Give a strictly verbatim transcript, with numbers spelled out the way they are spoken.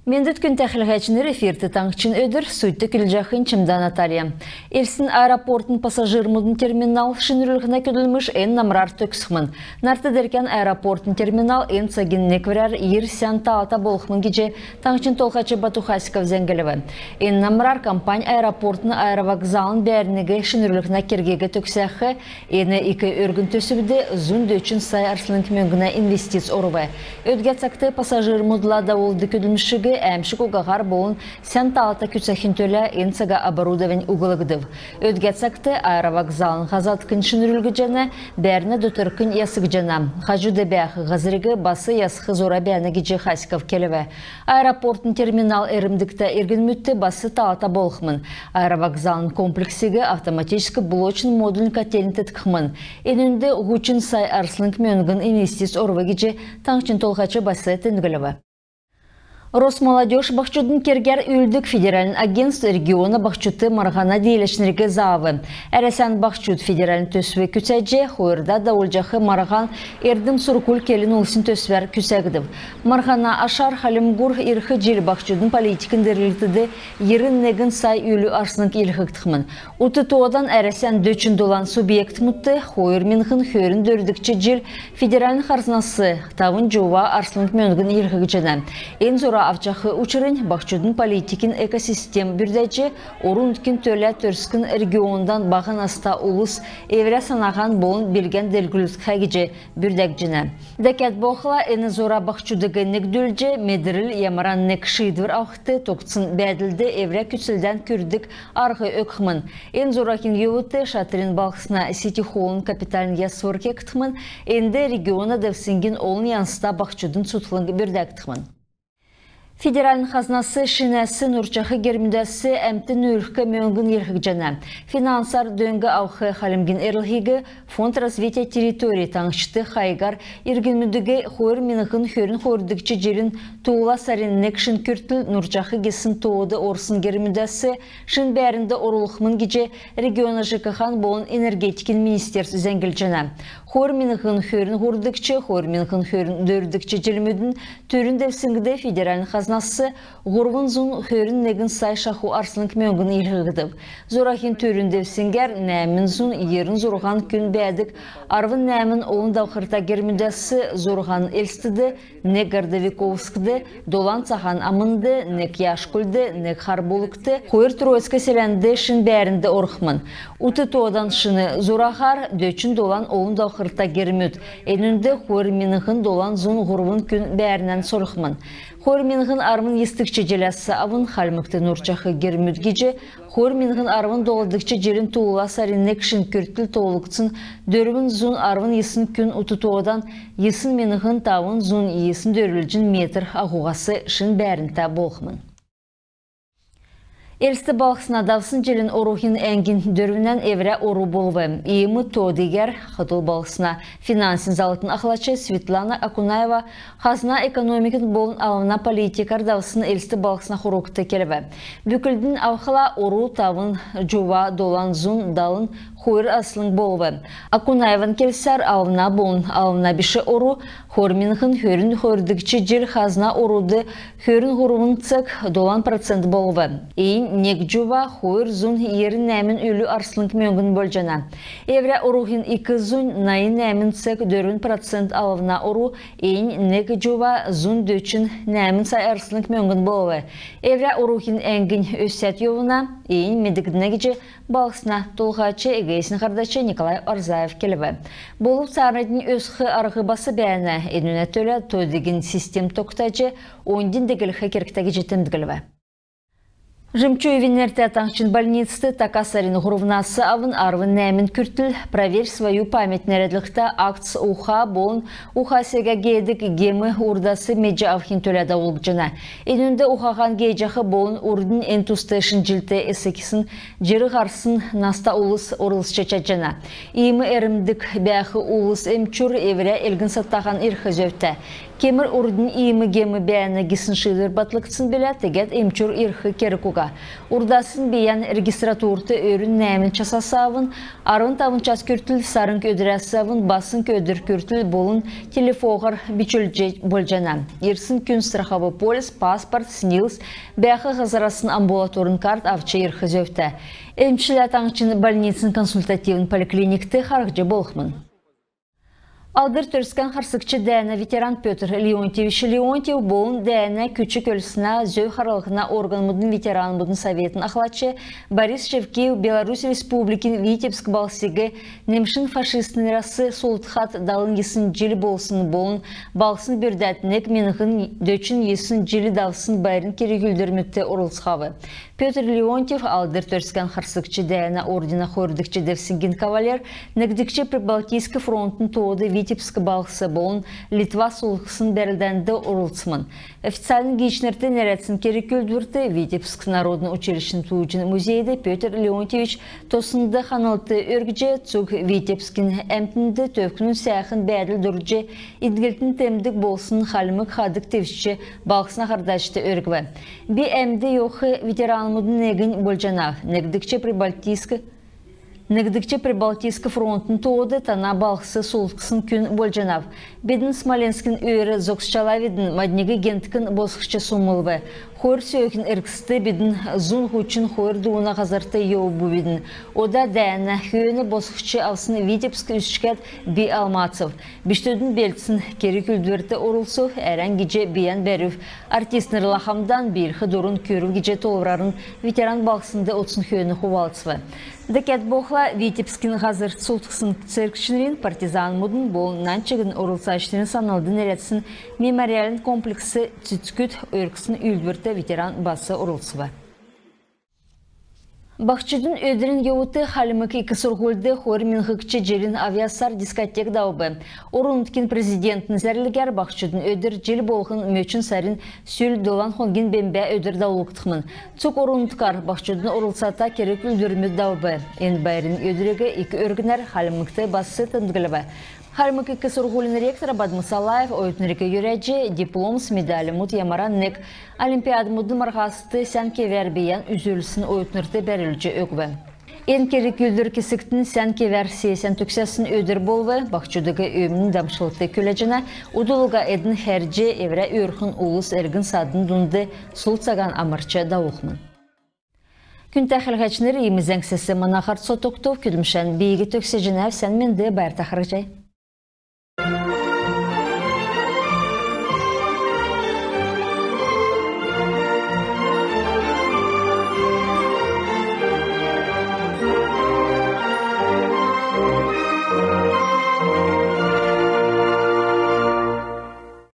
Мендвт, күндтә хәләһәчнр! Эфирт «Таңһчин өдр», студьд көдлҗәхнь Чимдә Наталья. Элстин аэропортын пассажирмудын терминал шинрүллһнә көдлмш эн намрар төгсхмн. Нарт делкән аэропортын терминал эн цагин некврәр йир сән таалта болхмн гиҗ Таңһчин Толһач Бату Хасиков зәңглв. Эн намрар компань аэропортын аэровокзалын бәәрниг шинрүллһнә кергиг төгсәх. Эн ик өргн төсвд зун дөчн сай арслң мөңгнә инвестиц орв. Өдгә цагт пассажирмудла давулдг көдлмшиг әәмшг угаһар болн сән таалта күцәхин төлә эн цага оборудовань углгдв. Өдгә цагт аэровокзалын һазадкнь шинрүлгдҗәнә, бәәрнә дотркнь ясгдҗана. Хаҗуд бәәх һазриг бас ясх зура бәәнә гиҗ Хасиков келв. Аэропортын терминал эрмдгтә иргнмүдт бас таалта болхмн. Аэровокзалын комплексиг автоматическ блочн модульн котельн теткхмн. Энүнд һучн сай арслң мөңгн инвестиц орв гиҗ Таңһчин Толһач бас темдглв. «Росмолодёжь» баһчудын кергәр үүлддг федеральн агентств региона баһчудт марһана дииләчнриг заав. «Әрәсән баһчуд» федеральн төсв күцәҗ, хойрдад давулҗах марһан «Эрдм-сурһуль» келн-улсин төсвәр күцәгдв. Марһана ашар Хальмгур ирх җил баһчудын политикин делгрлтд йирн негн сай үлү арслң йилһгдхмн. Ут тоодан Әрәсән дөчн долан субъектмүдт хойр миңһн хөрн дөрвдгч җил федеральн хазнас тавн җува арслң мөңгн йилһгдҗәнә. Эн зура авчах учрнь баһчудын политикин экосистем бүрдәҗ, орн-нутгин төлә төрскн региондан баһ наста улс эврә санаһан болн билгән делгрүлхә гиҗ бүрдәгдҗәнә. Дәкәд болхла, эн зура баһчудыг негдүлҗ, медрл ямаран нег шиидвр авхд, тогтсн бәәдлд эврә күцлдән күрдг арһ өгхмн. Эн зураһин йовудт Шатрин балһсна сити-холлын капитальн ясвр кегдхмн, энд региона девсңгин олн янзта баһчудын цутхлң бүрдәгдхмн. Федеральн хазнас шинәс нурҗах гермүдәс әмтн нүүлһх мөңгн йилһгдҗәнә. Финансар дөң авх Хальмгин эрлһиг Фонд развития территорий таңһчд хайгар иргнмүдиг хойр миңһн хөрн хойрдгч җилин туула сарин нег шин күртл нурҗах гисн тоод орсн гермүдәс шин бәәрнд орулхмн гиҗ региона ЖКХ-н болн энергетикин министерств зәңглҗәнә. Хойр миңһн хөрн һурвдгч, хойр миңһн хөрн дөрвдгч җилмүдин түрүн девсңгд федеральн хазнас һурвн зун хөрн негн сай шаху арслң мөңгн йилһгдв. Зураһин түрүн девсңгәр нәәмн зун йирн зурһан күн бәәдг арвн нәәмн олн давхрта гермүдәс зурһан Элстд, нег Городовиковскд, долан Цаһан Амнд, нег Яшкульд, нег Хар Булгт, хойр Троицк селәнд шин бәәрнд орхмн. Ут тоодан шин зураһар дөчн долан олн давхрта гермүд, энүнд хойр миңһн долан зун һурвн күн бәәрнән сольхмн. Хойр миңһн арвн йисдгч җиләс авн Хальмгт нурҗах гермүд гиҗ хойр миңһн арвн долдгч җилин туула сарин нег шин күртл тоолгдсн дөрвн зун арвн йисн күн ут тоодан йисн миңһн тавн зун йисн дөрвлҗн метр аһуһас шин бәәрнтә болхмн. Элст балһсна давсн җилин оруһин әңгин дөрвнән эврә ору болв. Иим тоодыгәр хотл балһсна финансин заллтын ахлач Светлана Акунаева хазна, экономикин болн алвна политикар давсн Элст балһсна хургт келв. Бүклднь авхла, ору тавн җува долан зун далн хойр арслң болв. Акунаеван келсәр, алвна болн алвна биш ору хойр миңһн хөрн хойрдгч җил хазна оруд хөрн һурвн цег долан процент болв. Эннь нег җува хойр зун йирн нәәмн үлү арслң мөңгн болҗана. Эврә оруһин ик зунь найн нәәмн цег дөрвн процент алвна ору, эннь нег җува зун дөчн нәәмн сай арслң мөңгн болв. Эврә оруһин әңгнь өсәд йовна, эннь медгднә гиҗ балһсна толһач, ЭГС-ин һардач Николай Орзаев келв. Болв цааранднь өсх арһ бас бәәнә, энүнә төлә тоодыгин систем тогтаҗ, оньдин диглх кергтә гиҗ темдглв. Жемчуевин нертә таңһчин больницд така сарин һурвнас авн арвн нәәмн күртл «Проверь свою память» нерәдлһтә акц уха болн уха сегә геедг гем урдас медҗ авхин төлә давулгдҗана. Энүнд ухаһан гееҗәх болн урднь эн туст шинҗллт эс кесн җирн һарсн наста улс орлцҗ чадҗана. Иим эрмдг бәәх улс эмчүр эврә элгн-садтаһан ирх зөвтә. Кемр урднь иим гем бәәнә гисн шиидвр батлгдсн билә, тегәд эмчүр ирх керг уга. Урдаснь бийән регистратурт өрүн нәәмн часас авн арвн тавн час күртл, сарң өдрәс авн басң өдр күртл болн телефоһар бичүлҗ болҗана. Ирсн күн страховой полис, паспорт, СНИЛС, бәәх һазрасн амбулаторн карт авч ирх зөвтә. Эмчлә таңһчин больницин консультативн поликлиникт харһҗ болхмн. Алдр Төрскән харсгч дәәнә ветеран Пётр Леонтьевич Леонтьев болн дәәнә күч-көлснә зөв харлһна органмудын ветеранмудын советин ахлач Борис Шевкиев Беларусь Республикин Витебск балһсиг немшин фашистнрәс сулдхад далн йисн җил болсн болн балһсн бүрдәд нег миңһн дөчн йисн җил давсн байрин керг-үүлдврмүдт орлцхав. Пётр Леонтьев Алдр Төрскән харсгч дәәнә ордена хойрдгч девсңгин кавалер, Негдгч Прибалтийск фронтын тоод Витебск балһс болн Литва сулдхсн бәрлдәнд орлцсмн. Официальн гиичнрт нерәдсн керг-үүлдврт Витебск народн училищин тууҗин музейд Пётр Леонтьевич тоснд ханлт өргҗ, цуг Витебскин әмтнд төвкнүн сәәхн бәәдл дурдҗ, идгтин темдг болсн хальмг хадг тевчҗ, балһсна һардачд өргв. Би әмд йовх ветеранмудын негнь болҗанав. Негдгч Прибалтийск Негдгч Прибалтийск фронтын тоод тана балһс сулдхсн күн болҗанав. Бидн Смоленскин өөр зогсчалавидн, мадниг генткн босхҗ сумлв. Хойр сөөһин эргцд бидн зун һучн хойр дууна һазрт йовувидн. Ода дәәнә хөөн босхҗ авсн Витебск үзчкәд би алмацв. Бичкдүдин белдсн керг-үүлдврт орлцв, әрән гиҗ бийән бәрүв. Артистнрлә хамдан биилх дурн күрв гиҗ тоолврарн ветеран балһснд одсн хөөн хувалцв. Дәкәд болхла Витебскин һазрт сулдхсн цергчнрин, партизанмудын болн нань чигн орлцачнрин санлд нерәдсн мемориальн комплекст цецгүд өргсн үүлдврт ветеран бас орлцв. Баһчудын өдрин йовудт Хальмг ик сурһульд хойр миңһдгч җилин авъясар дискотек давв. Орн-нутгин президентин зәрлгәр Баһчудын өдр җил болһн мөчн сарин сүл долан хонгин бембә өдр давулгдхмн. Цуг орн-нутгар баһчудын орлцата керг-үүлдврмүд давв. Эн байрин өдриг ик өргнәр Хальмгт бас темдглв. Хальмг ик сурһулин ректор Бадма Салаев оютнриг йөрәҗ, дипломс, медальмуд ямаран нег олимпиадмудын марһаст сән кевәр бийән үзүлсн оютнрт бәрүлҗ өгв. Эн керг-үүлдвр кесгтнь сән кевәр сессән төгсәсн өдр болв. Баһчудыг өмн дамшлт күләҗәнә. Удл уга эдн хәрҗ, эврә өөрхн улс эргн-садн дунд сул цаган амрч давулхмн. Күндтә хәләһәчнр, иим зәңгсәс мана һарц тогтв. Көдлмшән би төгсәҗәнәв. Сән менд, байрта харһий.